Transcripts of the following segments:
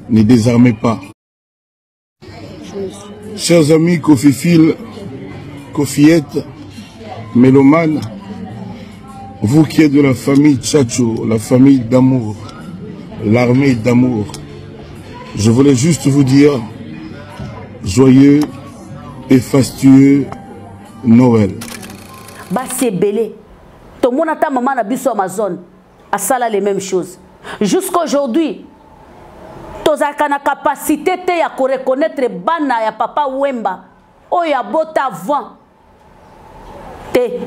Ne désarmez pas. Chers amis Koffiphile, Koffiette, mélomanes, vous qui êtes de la famille Tchatcho, la famille d'amour, l'armée d'amour, je voulais juste vous dire joyeux et fastueux Noël. Basi ebele tomona ata mama na biso Amazon asala les mêmes choses jusqu'aujourd'hui tozalaka na capacité te ya koreconnaitre bana ya papa Wemba oyo abota avant te.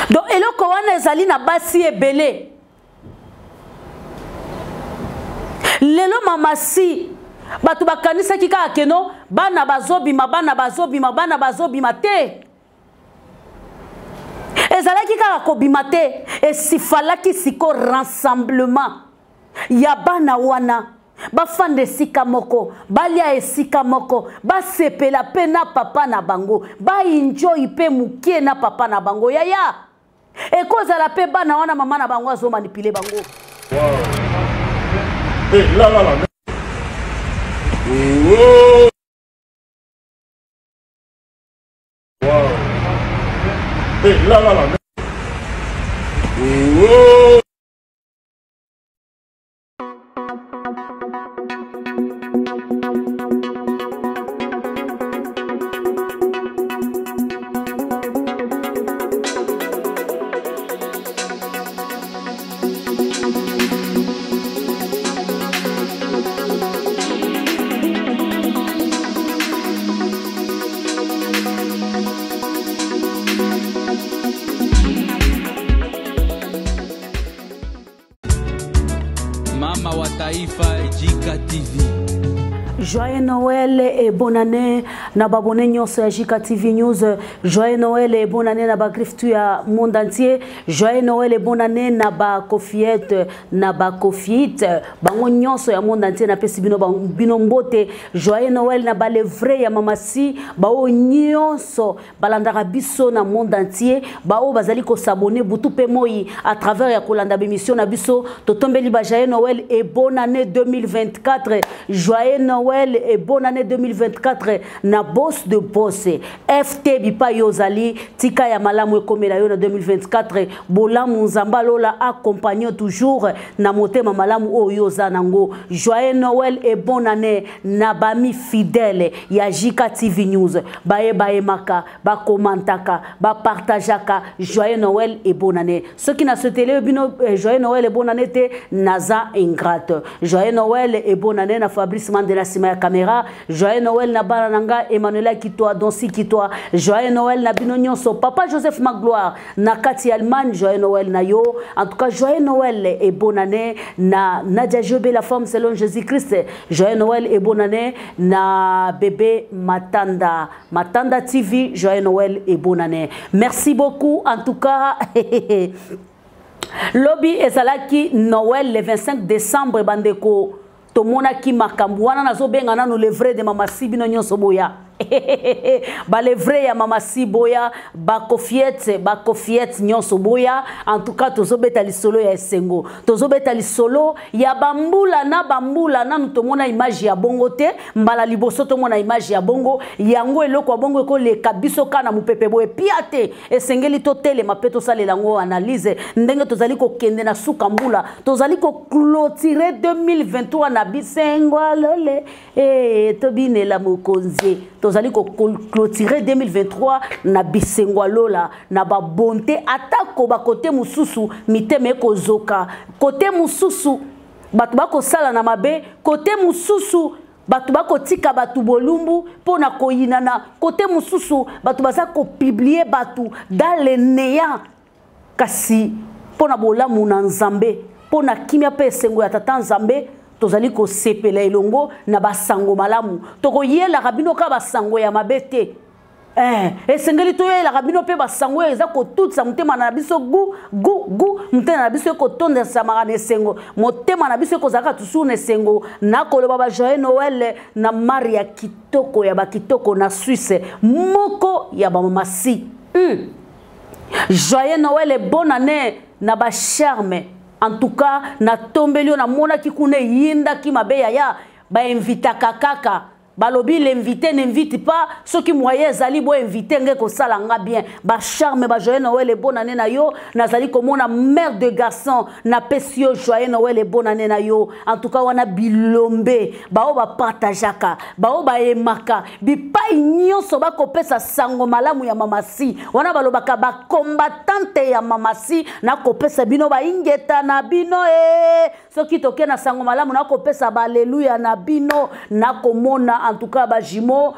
Donc eloko wana ezali na basi ebele. Lelo mama si bato bakanisaki kaka keno bana bazobima, bana bazobima, bana bazobima te. Ezalaki kaka kobima te, esifalaki siko rassemblement ya bana wana bafanda esika moko, balia esika moko, basepela pe na papa na bango, ba enjoy pe mokie na papa na bango. Yaya ekozala pe bana wana mama na bango azo manipuler bango. Wow. Hey, la, la, la. Oh. Wow. Hey, la, la, la. Oh. Mama wa Taifa, Jika TV. Joyeux Noël et bonne année na babone nyonso ya Jika TV News. Joyeux Noël et bonne année na ba griffe tu ya monde entier. Joyeux Noël et bonne année na ba Kofiette, na ba Kofiite, bango nyonso ya monde entier na pesi bino ba, bino mbote. Joyeux Noël na ba le vrai ya Mama Si, ba o nyonso balandaka biso na monde entier, ba o bazali ko s'abonner butu pe moi à travers ya kolanda bémission na biso. Totombeli ba joyeux Noël et bonne année 2024. Joyeux Noël et bonne année 2024 na boss de boss FT bipa yozali tika ya malamu ekomela yo na 2024. Bolamu Nzamba lola accompagne toujours na motema malamu oyo oza nango. Joyeux Noël et bonne année na bami fidèle ya Jika TV News. Baye baye maka, ba komantaka, ba partageaka. Joyeux Noël et bonne année. Ceux qui n'a souhaité le bino joyeux Noël et bonne année te naza ingrate. Joyeux Noël et bonne année na Fabrice Mandela sima ya caméra. Joyeux Noël na bana nanga Emmanuela Kitwa, Donsi Kitwa. Joyeux Noël na bino nyonso. Papa Joseph Magloire na kati Allemagne, joyeux Noël na yo. En tout cas joyeux Noël et bonne année na Nadia Jobé la femme selon Jésus-Christ. Joyeux Noël et bonne année na bébé Matanda. Matanda TV, joyeux Noël et bonne année. Merci beaucoup en tout cas. Lobby ezalaki Noël le 25 décembre bandeko tomonaki makambo wana nazobenga nanu le vrai de Mama Si bino nyonso boya. Ba le vrai ya Mama Si boya, ba Kofiette, ba Kofiette nyonso boya. En tout cas tozobeta lisolo ya esengo, tozobeta lisolo ya bambula na bambula nanu tomona image ya bongo te, mbala liboso tomona image ya bongo yango eloko ya bongo ekoleka biso kana mopepe boye pia te. Esengeli totelema pe tosalela yango analyse ndenge tozali kokende na suka mbula, tozali koclôturer 2023 na bisengo alole tobinela mokonzi. Tozali koclôturer 2023 na bisengo alola na ba bonté, atako ba kote mosusu mitema ekozoka, kote mosusu bato bakosala na mabe, kote mosusu bato bakotika bato bolumbu mpo na koyinana, kote mosusu bato baza kopublier bato dans le néant. Kasi mpo na bolamu na Nzambe, mpo na kimia mpe esengo ya tata Nzambe, tozali kosepela elongo na basango malamu. Tokoyelaka bino kaka basango ya mabe te. Esengeli toyelaka bino mpe basango oyo eza kotutisa motema na biso gu, gu, gu. Motema na biso ekotondesamaka na esengo, motema na biso ekozalaka toujours na esengo. Nakoloba ba joyeux Noël na Maria kitoko ya bakitoko na Suisse, moko ya bamama Si. Joyeux Noël et bonne année na ba charme. En tout cas, natombeli yo, namonaki kuna eyindaki mabe yaya, bainvitaka kaka balobi l'invité n'invite pas, soki moyen ezali bo invité nge kosala nga bien. Ba charme ba joyeux Noël et bonne année na yo, nazali komona mère de garçon, napesi yo joyeux Noël et bonne année na yo. En tout cas wana bilombe bao ba partageaka, bao ba aimaka, bipai nyonso bakopesa sango malamu ya mamasi wana, balobaka ba combattante ya mamasi, nakopesa bino ba ingeta na bino e soki toke na sango malamu nakopesa ba alleluya na bino. Nakomona en tout cas ba jumeaux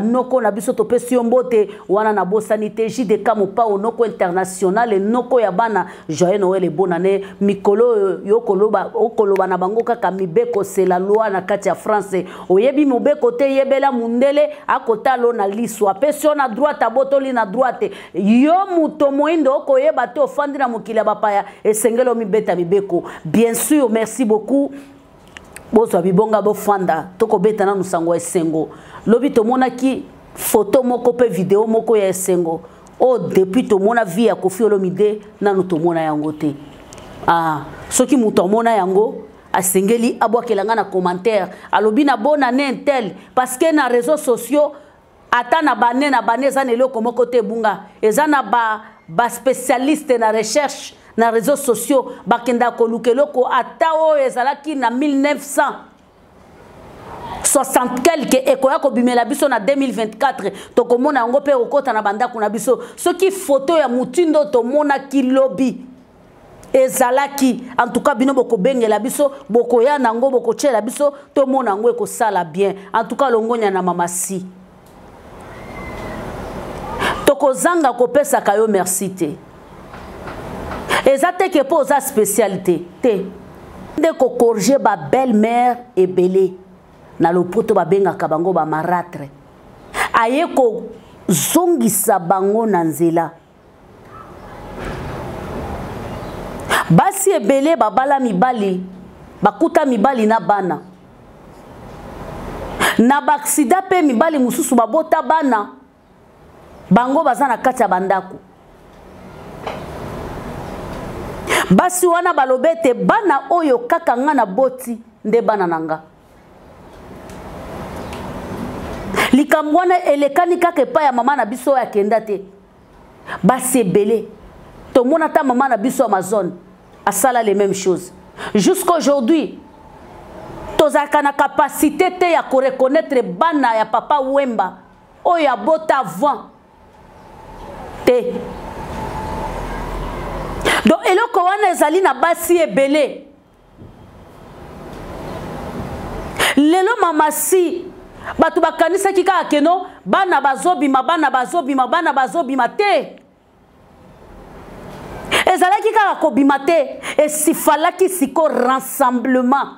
noko na biso topesi yo mbote wana, nabosani te JDK Mopao noko international noko ya bana, joyeux Noël et bonne année. Mikolo oyo yo koloba, okoloba na bango kaka mibeko, c'est la loi na kati ya France. Oyebi mobeko te, yebela mundele akotalo na liso, apesi yo na droite, abotoli na droite. Yo moto moyindo okoyeba te, ofandi na mokili ya bapaya, esengeli omibeta mibeko. Bien sûr, merci beaucoup. Bozwa bibonga, bofanda, tokobeta nanu sango ya esengo. Lobi tomonaki photo moko mpe video moko ya esengo oyo depuis tomona vie ya Koffi Olomide nanu tomona yango te. Soki moto amona yango, asengeli abwakela nga na commentaire, alobi na bonne année intel, parce que na réseaux sociaux ata na bane na bane eza na eloko moko te ebunga. Eza na ba spécialiste na recherche na réseaux sociaux, bakendaka koluka eloko ata oyo ezalaki na 1960 quelque, ekoya kobimela biso na 2024, tokomona yango mpe ekokɔta na bandako na biso. Soki foto ya motindo tomonaki lobi ezalaki, en tout cas bino bokobengela biso, bokoya nango, bokotiela biso, tomona yango, ekosala bien. En tout cas longonya na mama si, tokozanga kopesaka yo merci te. Eza te ke mpo oza spécialité te nde kocorriger ba belle-mère ebele na lopoto babengaka bango bamarâtre, aye kozongisa bango na nzela. Basi ebele babala mibali, bakuta mibali na bana na baaksida, mpe mibali mosusu babota bana, bango baza na kati ya bandako. Basi wana balobi ete bana oyo kaka nga na boti nde bana na nga. Likambo wana elekani kaka epai ya mama na biso oyo akenda te. Basi ebele tomona, ata mama na biso Amazon asala les mêmes choses. Jusqu'aujourd'hui tozalaka na capacité te ya koreconnaître bana ya Papa Wemba oyo abota avant te. Donc eloko wana ezali na basi ebele. Lelo mama si, bato bakanisaki kaka keno bana bazobima, bana bazobima, bana bazobima te. Ezalaki kaka kobima te, esifalaki siko rassemblement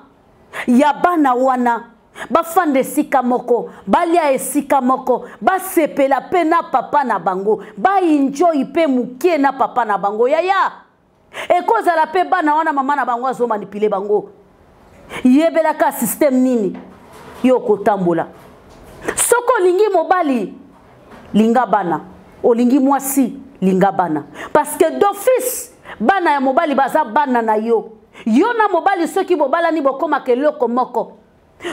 ya bana wana, bafanda esika moko, balia esika moko, basepela mpe na papa na bango, baenjoy mpe mokie na papa na bango. Yaya, ekozala mpe bana wana mama na bango azomanipuler bango. Yebelaka système nini yo okotambola. Soki olingi mobali, linga bana, olingi mwasi, linga bana, parce que d'office bana ya mobali baza bana na yo. Yo na mobali soki bobalani, bokomaka eloko moko.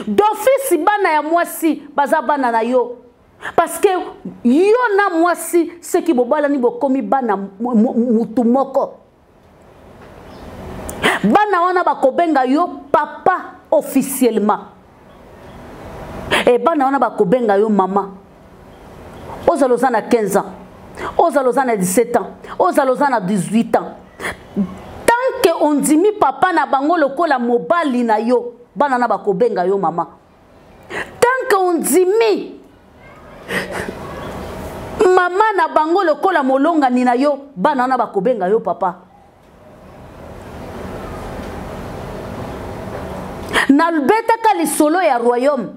D'office bana ya mwasi baza bana na yo, parce que yo na mwasi soki bobalani, bokomi bana mutu moko. Bana wana bakobenga yo papa officiellement e bana wana bakobenga yo mama. Ozala oza na 15 ans, ozala oza na 17 ans, ozala oza na 18 ans, tant que ondimi papa na bango lokola mobali na yo, bana na bakobenga yo mama. Tant que ondimi mama na bango lokola molongani na yo, bana wana bakobenga yo papa. Nabetaka lisolo ya royaume,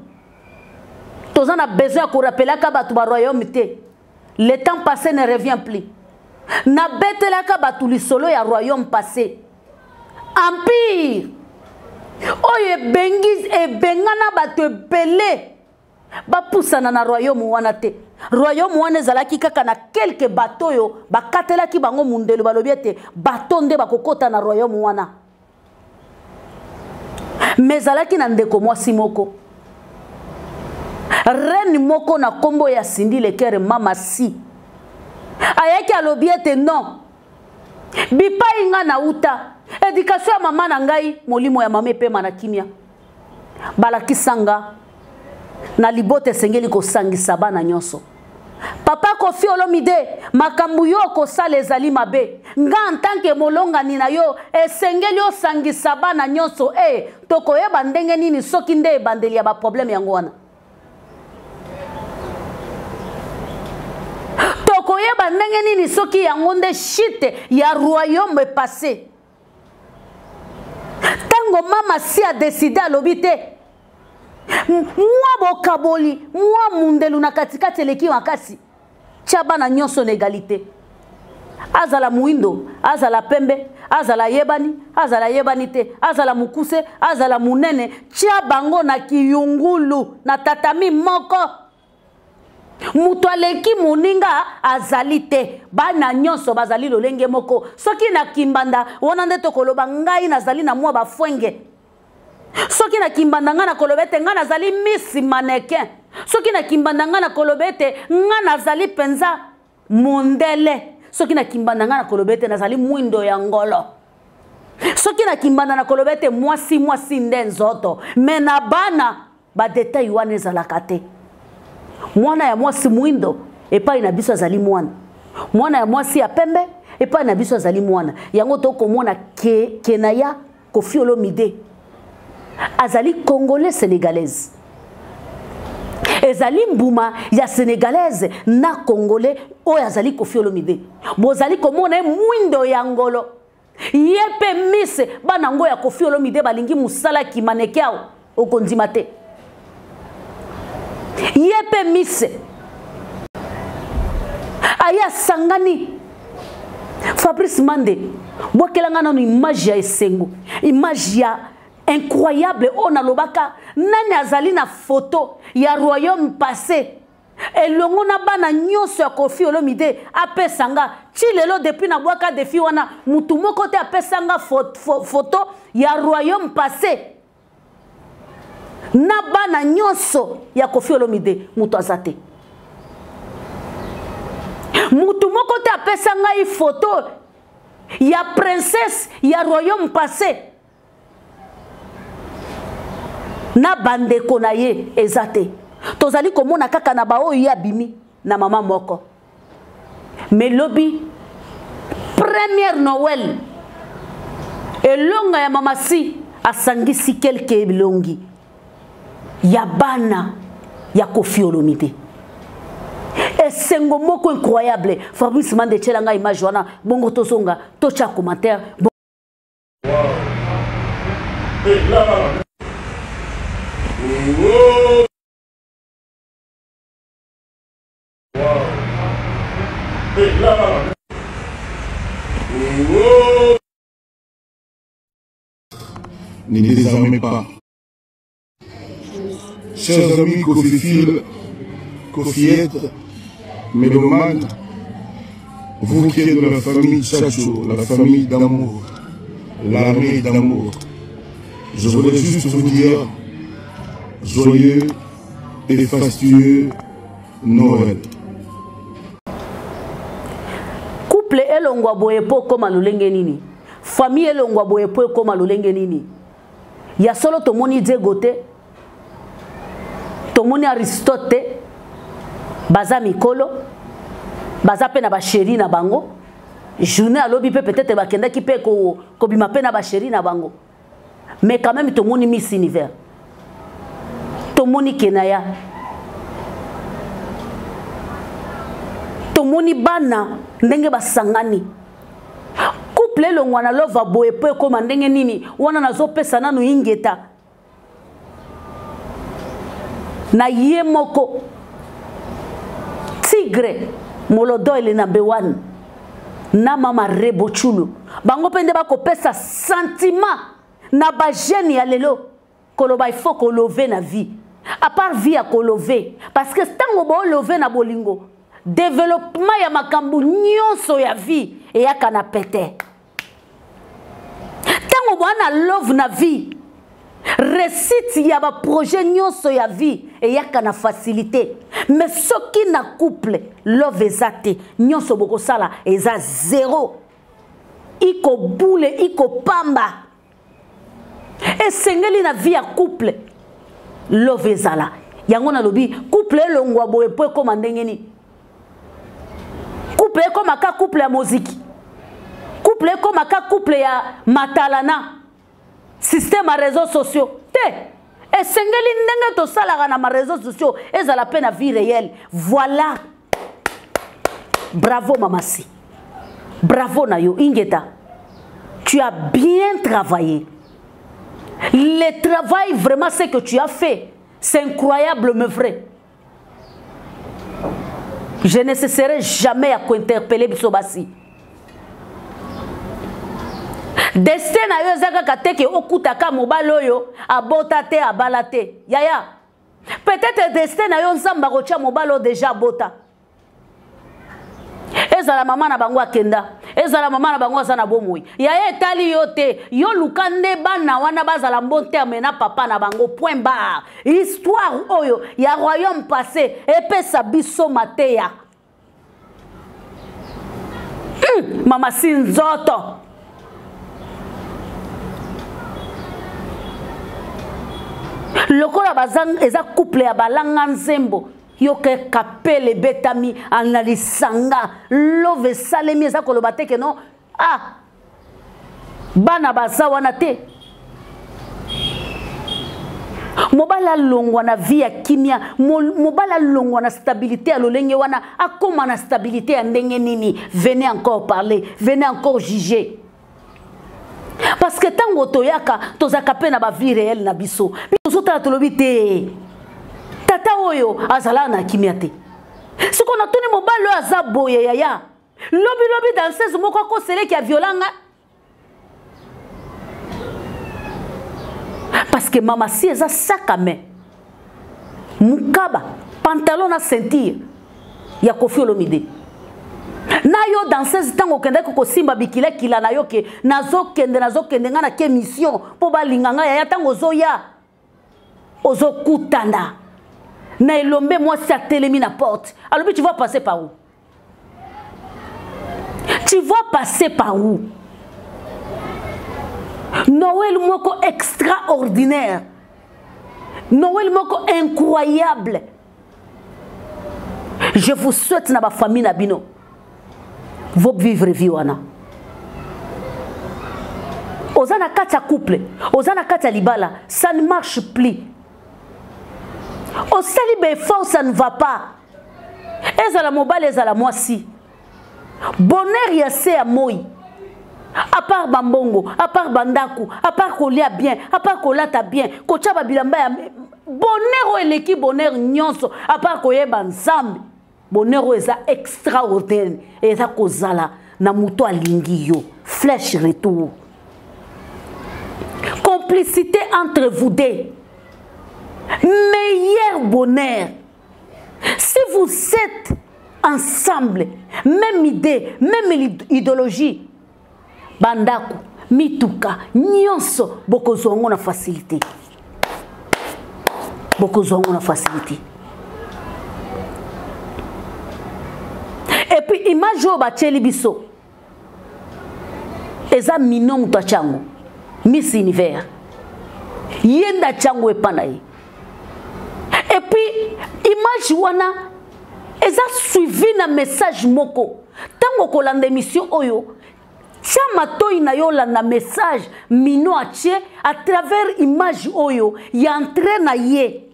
toza na besoin ya korappelaka bato baroyaume te. Le temps passé ne revient plus. Nabetelaka bato lisolo ya royaume passé, empire oyo ebengi ebengana bato ebele bapusana na royaume wana te. Royaume wana ezalaki kaka na quelque bato oyo bakatelaki bango mundelo, balobi ete bato nde bakokɔta na royaume wana. Mais ezalaki na ndeko mwasi moko, reine moko na nkombo ya Cindy Lekere, mama si ayaki, alobi ete non, bipai nga nauta, éducation ya mama na ngai, molimo ya mama epema na kimia, balakisa nga na libota esengeli kosangisa bana nyonso. Papa Kofi Olomide, makambo yo okosala ezali mabe. Nga en tant que molongani na yo, esengeli osangisa bana nyonso. E tokoyeba ndenge nini soki nde ebandeli ya baproblème yango wana? Tokoyeba ndenge nini soki yango nde chute ya royaume passé? Ntango mama si adécider, alobi te, mwa bokaboli, mwa mundelu na katikati eleki makasi, tia bana nyonso na égalité, azala moindo, azala pembe, azala yebani, azala yebani te, azala mokuse, azala monene, tia bango na kiyungulu, na tatami moko. Moto aleki moninga azali te, bana nyonso bazali lolenge moko. Soki na kimbanda wana nde tokoloba ngai nazali na mwa bafwenge. Soki na kimbanda ngai nakoloba ete ngai nazali miss mannequin. Soki na kimbanda ngai nakoloba ete ngai nazali mpenza mondele. Soki na kimbanda ngai nakoloba ete nazali mwindo ya ngolo. Soki na kimbanda nakoloba ete mwasi mwasi nde nzoto. Mais na bana, badétail wana ezalaka te. Mwana ya mwasi mwindo epai na biso azali mwana, mwana ya mwasi ya pembe epai na biso azali mwana. Yango tokomona ke, Kenaya Kofi Olomide azali Congolais sénégalaise, ezali mbuma ya Sénégalaise na Congolais oyo azali Kofi Olomide. Bozali komona ye mwindo ya ngolo, ye mpe miss. Bana ngo ya Kofi Olomide balingi mosala kimaneke awa, okondima te. Ye mpe miss aye asangani. Fabrice Mande, bwakelanga nano image ya esengo, image ya incroyable oyo nalobaka. Nani azali na photo ya royaume passé elongo na bana nyonso ya Kofi Olomide? Apesa nga. Ti lelo, depuis nabwaka défi wana, mutu moko te apesa nga photo ya royaume passé na bana nyonso ya Kofi Olomide. Moto aza te, mutu moko te apesa ngai photo ya princesse ya royaume passé na bandeko na ye, eza te. Tozali komona kaka na baoyo ye abimi na mama moko. Mais lobi, première Noël, elonga ya mama si asangisi quelque elongi ya bana ya Kofi Olomide, esengo moko incroyable. Fabrice Mande, etiela ngai image wana, bongo tozonga, totya commentaire. Wow. Hey, là, là, là. Oh. Wow. Hey, là, là, là. Oh. Ne désarmez pas. Chers amis Kofiphile, Kofiette, mélomanes, vous qui êtes de la famille Tchatcho, la famille d'amour, l'armée d'amour, je voudrais juste vous dire joyeux et fastueux Noël. Couple elongwa boye mpo ekóma lolenge nini? Famille elongwa boye mpo ekóma lolenge nini? Ya solo, tomoni Diego te, tomoni Aristote te. Baza mikolo, baza mpe na bachéri na bango. Journée alobi mpe peut-être bakendaki mpe kobima mpe na bachéri na bango. Mais quand même tomoni Miss Univers, tomoni Kenaya, tomoni bana ndenge basangani. Couple elongwa na lova boye mpo ekóma ndenge nini? Wana nazopesa nanu ingeta na ye moko Tigre Molodo Elenambe wana na mama Rebo Chulu, bango mpe nde bakopesa sentiment na bajeune ya lelo koloba il faut kolove na vie, à part vie ya kolove, parce que ntango boolove na bolingo, développement ya makambo nyonso ya vie eyaka na pete. Ntango boa na love na vie. Réussite ya ba projet nyonso ya vie eyaka na facilité. Mais soki na couple love eza te, nyonso bokosala eza zéro. Iko boule, iko pamba. Esengeli na vie ya couple love ezala. Yango nalobi couple elongwa boye po ekoma ndenge nini? Couple ekoma ka couple ya moziki. Couple ekoma ka couple ya matalana. Système ya réseaux sociaux te. Esengeli ndenge tosalaka na ma réseaux sociaux ezala pe na vie réelle. Voilà. Bravo Mamasi. Bravo na yo Ingeta. Tu as bien travaillé. Le travail vraiment ce que tu as fait, c'est incroyable mais vrai. Je ne cesserai jamais à interpeller biso basi. Destin na yo eza kaka te ke okutaka mobali oyo abota te abala te. Yaya, peut-être destin na yo Nzambe akotia mobali oyo déjà abota. Ezala mama na bango akenda, ezala mama na bango aza na bomoi. Yaya etali yo te, yo luka nde bana wana bazala bon terme na papa na bango point barre. Histoire oyo ya royaume passé epesa biso mateya. Mama si nzoto. Lokola bazang eza couple ya balanga nzembo. Yoka kapele ebetami na lisanga love esalemi eza koloba te ke non, ah, bana baza wana te. Mobali alongwa na vie ya kimia, mobali alongwa na stabilité ya lolenge wana, akoma na stabilité ya ndenge nini? Venez encore parler, venez encore juger. Parce que tango toyaka, tozaka pe na ba vie réelle na biso. Biso tozotala tolobi te. Tata oyo azala na kimia te. Siko na tuni mobali oyo aza boye yaya. Lobi lobi danseuse moko akoseleki ya violanga. Parce que mama si eza sac à main. Mukaba, pantalon na ceinture ya Koffi Olomide. Na yo danseuse tango okendaki kosimba bikila kila na yo ke nazokende nazokende nga na ke mission po balinga nga yaya tango ozoya ozokutana na elombe mwasi atelemi na porte alobi tu vas passer par où? Tu vas passer par où? Noël moko extraordinaire, Noël moko incroyable. Je vous souhaite na ba famille na bino vous vivre vie wana. Oza na kati ya couple, oza na kati ya libala, ça ne marche plus. Osali ba effort, ça ne va pas. Ezala mobali, ezala mwasi. Bonheur ya se ya moi. À part bambongo, à part bandaku, à part kolia bien, à part kolata bien, kotia ba bilamba ya bonheur oyo eleki bonheur nyonso, à part koyeba Nzambe. Bonheur oyo eza extraordinaire, eza kozala na moto alingi yo. Flèche retour. Complicité entre vous deux. Meilleur bonheur. Si vous êtes ensemble, même idée, même idéologie, bandako, mituka, nyonso, bokozwa yango na facilité. Bokozwa yango na facilité. Et puis image oyo batieli biso eza mino moto atia yango, Miss Univers ye nde atia yango epa na ye. Et puis image wana eza suivi na message moko. Tango kolanda émission oyo, tia matoi na yo olanda message mino atie à travers image oyo ya entrée na ye.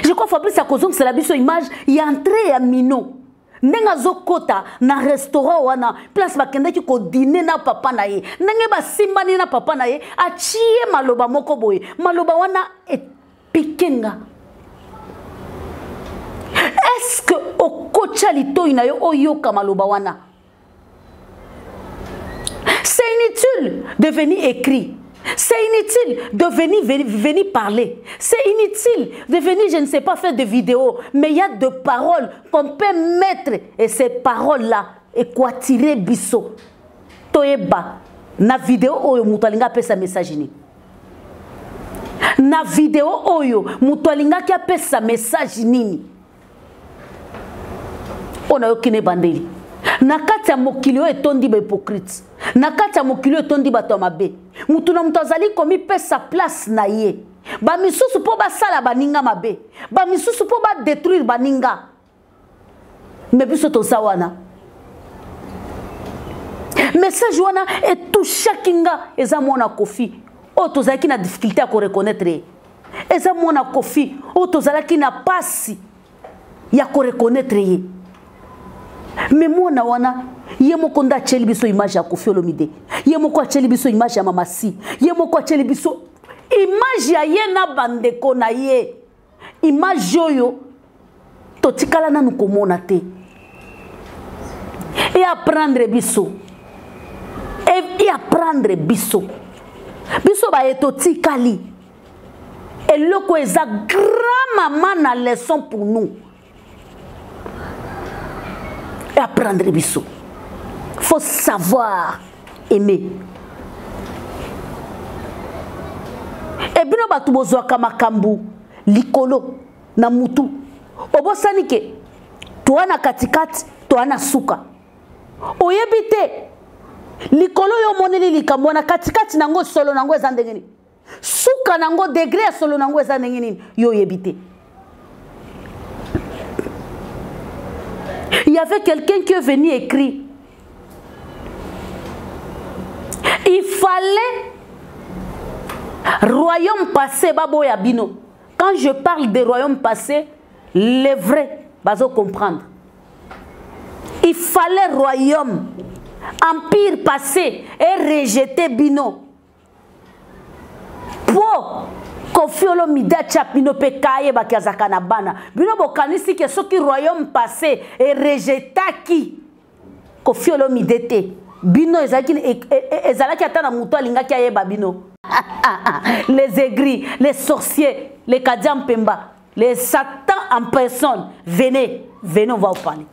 Je crois Fabrice akozongisela biso image ya entrée ya mino. Ndenge azokota na restaurant wana, place bakendaki ko dîner na papa na ye. Ndenge basimbani na papa na ye, atie maloba moko boye. Maloba wana epikenga. Est-ce que okotia litoi na yo oyoka maloba wana? C'est inutile de venir écrire. C'est inutile de venir parler. C'est inutile de venir, je ne sais pas, faire des vidéos. Mais il y a des paroles qu'on peut mettre. Et ces paroles-là, équatiré biso. Toyeba, na vidéo oyo mutu alinga apesa message ni. Na video oyo moto alingaki apesa message nini? Oyo nayoki na ebandeli. Na kati ya mokili oyo etondi ba hypocrite, na kati ya mokili oyo etondi bato ya mabe, moto na moto azali komipesa place na ye. Ba misusu mpo basala baninga mabe, ba misusu mpo ba détruire baninga. Mais biso toza wana. Message wana etouchaki nga, eza mwana Koffi oyo tozalaki na difficulté ya koreconnaitre ye. Eza mwana Koffi oyo tozalaki na pasi ya koreconnaitre ye. Mais mwana wana ye moko nde atieli biso image ya Koffi Olomide, ye moko atieli biso image ya Mama Si, ye moko atieli biso image ya ye na bandeko na ye. Image oyo totikala nanu komona te. Et apprendre biso. Et apprendre biso. Biso baye totikali. Eloko eza grand maman na leçon pour nous. Et apprendre biso. Faut savoir aimer. Et bino bato bozwaka makambo likolo na mutu. Obosani ke toa na katikati, toa na suka. Oyebi te likolo yo omoneli likambo wana, katikati nango solo nango eza ndenge nini, suka nango degré ya solo nango eza ndenge nini, yo oyebi te. Il y avait quelqu'un qui est venu écrire. Il fallait royaume passé baboya bino. Quand je parle de royaume passé, les vrais bazo comprendre. Il fallait royaume empire passé et rejeter bino. Po Koffi Olomide atia bino pe kaye bakiazaka na bana. Bino bokanisi ke soki royaume passé et rejetaki Koffi Olomide te. Bino ezalaki ata na moto alingaki ayeba bino. Les aigris, les sorciers, les Kadiam Pemba, les satans en personne, venez, venez, on va vous parler.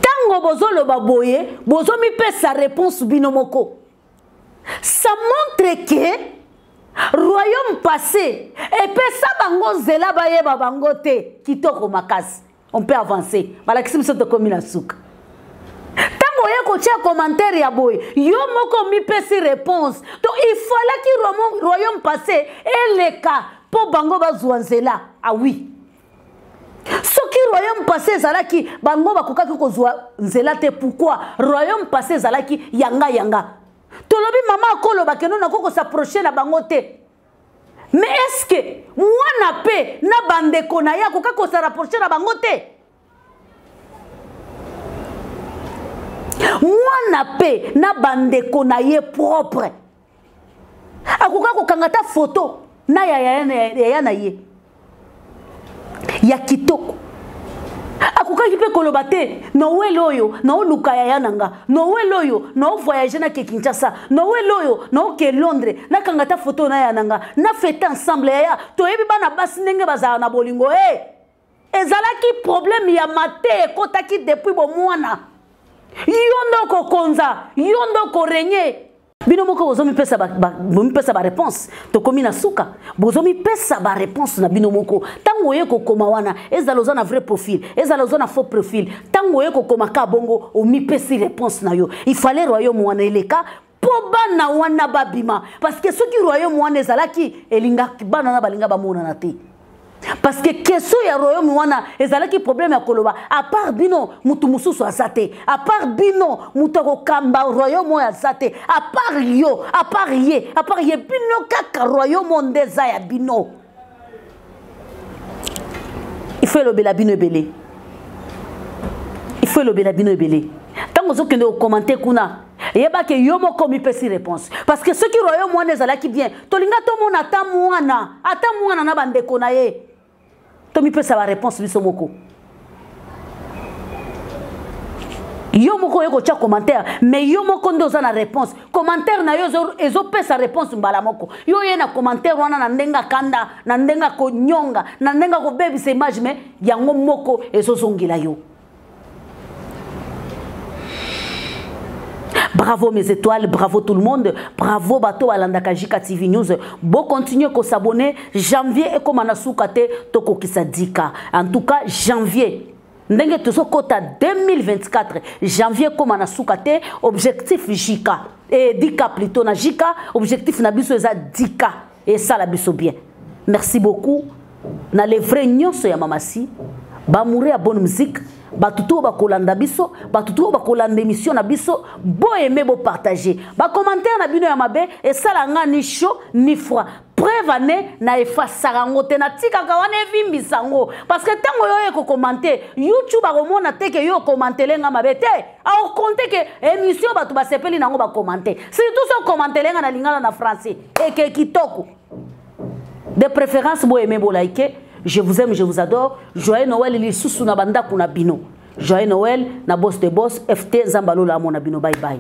Tango bozoloba boye, bozomipesa réponse bino moko. Ça montre que royaume passé epesa bango nzela bayeba bango te. Kitoko makasi. On peut avancer. Balakisi biso tokomi na suka. Tango oye kotia commentaire ya boye, yo moko mipesi réponse. Donc il fallait que royaume passé eleka po bango bazwa nzela. Ah oui. Soki royaume passé ezalaki bango bakokaki kozwa nzela te. Pourquoi royaume passé ezalaki yanga yanga? Tolobi mama akoloba keno nako ko s'approcher na bango te. Mais est-ce que mwana pe na bandeko na ye akoka ko se rapprocher na bango te? Mwana pe na bandeko na ye propre akoka kokanga ta photo na yaya na ye ya kitoko. Akokaki mpe koloba te Noël oyo naoluka yaya na nga, Noël oyo naovoyage na ke Kinshasa, Noël oyo naoke Londres, nakanga ta photo na yaya na nga, na fête ensemble yaya. Toyebi bana basi ndenge bazala na bolingo. Hey! Ezalaki problème ya mate ekotaki depuis bomwana. Yo nde okokonza, yo nde okorenye. Bino moko bozomipesa bomipesa ba réponse, tokomi na suka. Bozomipesa ba réponse na bino moko. Tango oye kokoma wana, ezala oza na vrai profil, ezala oza na faux profil. Tango oye kokoma ka bongo, omipesi réponse na yo. Il fallait royaume wana eleka po bana wana babima, parce que soki royaume wana ezalaki elinga bana na balinga bamonana te. Parce que question ya royaume wana ezalaki problème ya koloba à part bino mutu mususu aza te, à part bino mutu akokamba royaume oyo aza te, à part yo, à part ye, à part ye bino kaka royaume oyo nde eza ya bino. Il faut elobela bino ebele. Il faut elobela bino ebele. Tango ozokende kokommente kuna, yeba ke yo moko omipesi réponse. Parce que soki royaume wana ezalaki bien, tolinga tomona ata mwana, ata mwana na bandeko na ye. Tomipesa ba réponse biso moko. Yo moko oye kotia commentaire, mais yo moko nde oza na réponse. Commentaire na yo ezopesa réponse mbala moko. Yo ye na commentaire wana na ndenge akanda, na ndenge akonyonga, na ndenge akobebisa image, mais yango moko ezozongela yo. Bravo mes étoiles, bravo tout le monde, bravo bato balandaka JK TV News. Bo continuer ko s'abonner, janvier ekoma na suka te tokokisa 10K. En tout cas, janvier ndenge tozokota 2024 janvier ekoma na suka te, objectif JK et 10K plutôt na JK, objectif na biso eza 10K esala biso bien. Merci beaucoup na les vrais nyonso ya mamasi, bamoure ya bonne musique, bato to bakolanda biso, bato to bakolanda émission na biso, boaime, bopartage. Bacommentaire na bino ya mabe esala nga ni chaud ni froid. Preuve ane na efasaka yango te, natikaka wana evimbisa yango, parce que ntango yo oye kokomante, YouTube akomona te ke yo okomantele nga mabe te, akokonte ke émission bato basepeli nango bakomante. Surtout so okomantele nga na lingala na français eke kitoko. De préférence boaime, bolike. Je vous aime, je vous adore. Joyeux Noël lisusu na bandako na bino. Joyeux Noël na boss de boss FT Nzambalola amona bino. Bye bye.